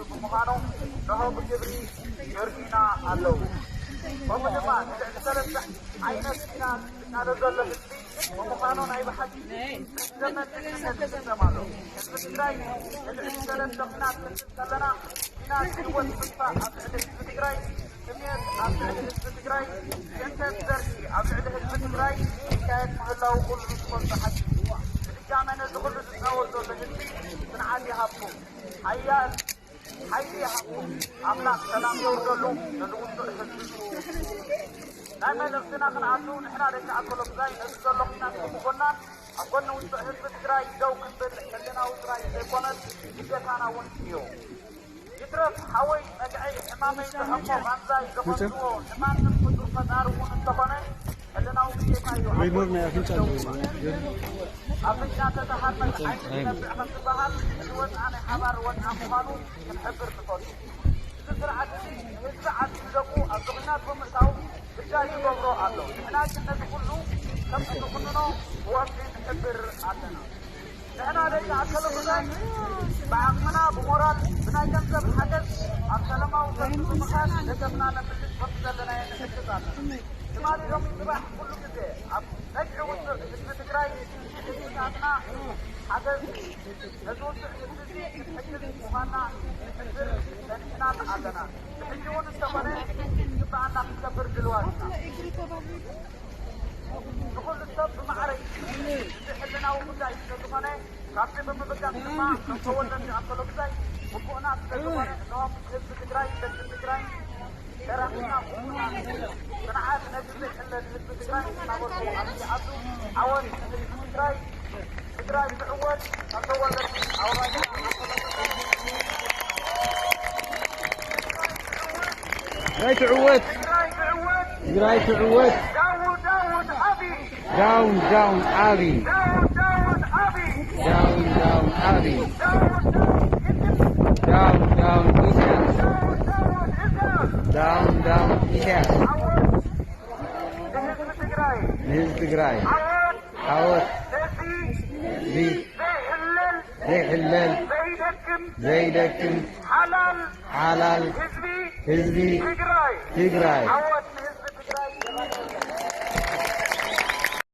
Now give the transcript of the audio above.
ብምዃኑ ንሆ ብግብሪ የርእዩና ኣለዉ። ከምኡ ድማ ንልዕሊ ሰለስተ ዓይነት ኲናት ዝቃለስ ዘሎ ህዝቢ ብምዃኑ ናይ ብሓቂ ዘመን ድሕነት ይስከም ኣሎ። ህዝቢ ትግራይ ንልዕሊ ሰለስተ ኲናት ክንብል ከለና ኲናት ህይወት ምጥፋእ ኣብ ልዕሊ ህዝቢ ትግራይ፣ ጥሜት ኣብ ልዕሊ ህዝቢ ትግራይ፣ ዘንተት ዘርኢ ኣብ ልዕሊ ህዝቢ ትግራይ ይካየድ ምህላዉ ኩሉ ዝፈልጦ ሓቂ እዩ። ብድጋመ ነዚ ኩሉ ዝፃወት ዘሎ ህዝቢ ፅንዓት ይሃብኩም። ሓያል ሓይሊ ይሃብኩም። ኣምላኽ ሰላም የውርደሉ ነዚ ውጹዕ ህዝቢ። ናይ መልእኽትና ክንኣቱ ንሕና ደቂ ኣከለጉዛይ ነዚ ዘሎ ኲናት ብምጎናን ኣብ ጎኒ ውጹዕ ህዝቢ ትግራይ ደው ክንብል ሕልናዊ ጥራይ ዘይኮነስ ግዴታና እውን እዩ። ይትረፍ ሓወይ መግዐይ ሕማመይ ዝሐሞ ቃንዛይ ዘኸንዝዎ ንማንም ፍጡር ፈጣሪ እውን እንተኾነ ሕልናዊ ግዴታ እዩ። ኣፍንጫ ተተሃርመት ዓይኒ ትነብዕ ከም ዝበሃል እቲ ወፅዓ ናይ ሓባር ወፅዓ ምዃኑ ክንሕብር ንፈቱ። እዚ ስርዓት እዚ ንህዝቢ ዓዲ ንደቁ ኣብ ዙኽናት ብምእታው ግዳይ ይገብሮ ኣሎ። ንሕና ግን ነዚ ኩሉ ከም እንኹንኖ ብወግዒ ንሕብር ኣለና። ንሕና ደቂ ኣከለ ጉዛይ ብዓቕምና ብሞራል ብናይ ገንዘብ ሓገዝ ኣብ ሰላማዊ ሰልፊ ብምኻድ ደገፍና ነምልስ ከም ዘለናዮ ንሕግዝ ኣለና። ትማሊ ሎሚ ጽባሕ ኩሉ ግዜ ኣብ ረግዒ ውፅዕ ህዝቢ ትግራይ ንህዝብታትና ሓገዝ ነዚ ውፅዕ ህዝቢ እዚ ክንሕግዝ ምዃንና ንሕብር ጸኒሕናን ኣለና። ብሕጂ እውን እንተኾነ ዝግብኣና ክንገብር ድልዋት ኢና። ንኹሉ ሰብ ብማዕረ እዩ። እዚ ሕልናዊ ጉዳይ ስለዝኾነ ካብዚ ብምብጋስ ድማ ከም ተወለድቲ ኣከለ ጉዛይ ግቡእና ስለዝኾነ እነሆ ምስ ህዝቢ ትግራይ ደቂ ትግራይ ተራኺብና ኩልና ጽንዓት ነቲ ዘይሕለል ህዝቢ ትግራይ እናበልኩ ኣብዚ ዓዱ ዓወት ንህዝቢ ትግራይ። ትግራይ ትዕወት። ኣቶ ወለድ ኣውራጃ ትግራይ ትዕወት። ትግራይ ትዕወት። ትግራይ ትዕወት። ዳውድ ዳውድ ኣቢ። ዳውን ዳውን ኣቢ። ዳውድ ዳውድ ኣቢ። ዳውን ዳውን ኣቢ። ዳውድ ዳውድ ኢሳያስ። ዳውን ዳውን ኢሳያስ። ዳውን ዳውን ኢሳያስ። ዓወት ንህዝቢ ትግራይ። ንህዝቢ ትግራይ። ዓወት ዓወት ነዚ ዚ ዘይሕለል ዘይሕለል ዘይደክም ዘይደክም ሓላል ሓላል ህዝቢ ህዝቢ ትግራይ። ትግራይ። ዓወት ንህዝቢ ትግራይ።